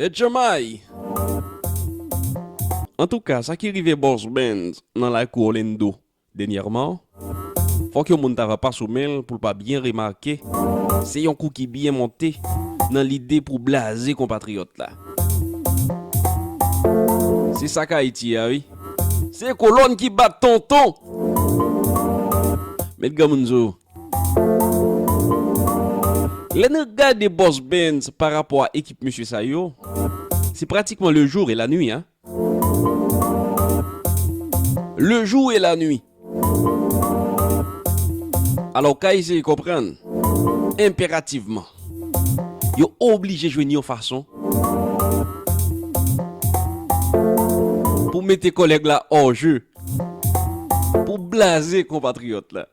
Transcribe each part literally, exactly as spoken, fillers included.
H M I. Antouka, sa ki rive Boss Benz nan lakou Orlando dènyèman, fòk yon moun ta va pase w men l pou l pa byen remake. Se yon kou ki byen monte nan lide pou blaze konpatriyòt la. Se sa k Ayiti a, wi. Se kolòn ki bat tonton. Met granmoun zo. Lè n gade Boss Benz pa rapò a ekip mesye sa yo, se pratikman le jour et la nuit, hein. Le jour et la nuit. Alò, w ka eseye konprann, enperativman, yo oblije jwenn yon fason pou mete kòlèg la hors jeu, pou blaze konpatriyòt la.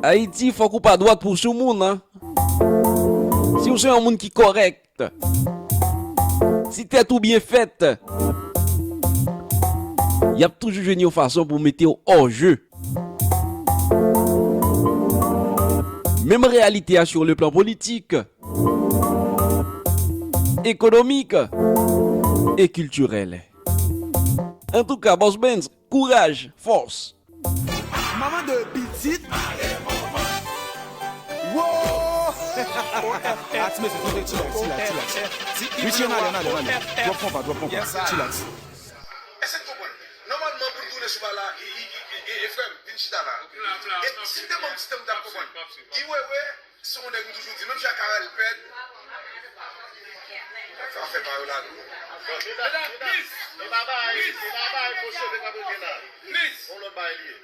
Ayiti, fòk ou pa dwat pou soumoun, an. Si w se yon moun ki kòrèk, si tèt ou byen fèt, y ap toujou jwenn yon fason pou mete w hors jeu. Menm reyalite a sur le plan politik, économique et culturel. Antouka, Boss Benz, kouraj, fòs. Manman de pitit. Wo! Ati mesye, tonbe, chillax, chillax, chillax. Wi, chill, ale, ale, ale. Drop konpa, drop konpa. Chillax. Èske n konprann? Nòmalman, pou n tounen sou bagay la, e, e, e, e, e, frè m, vin chita la. E si m te ban m ti tan, m t ap konprann. Guy Wewe, se yon nèg m toujou di, menm jan Carel Pèd, fè afè pa yo la tou. Medam, medam, e pa bagay, e pa bagay fo cheve k ap rete la. Yon lòt bagay li ye.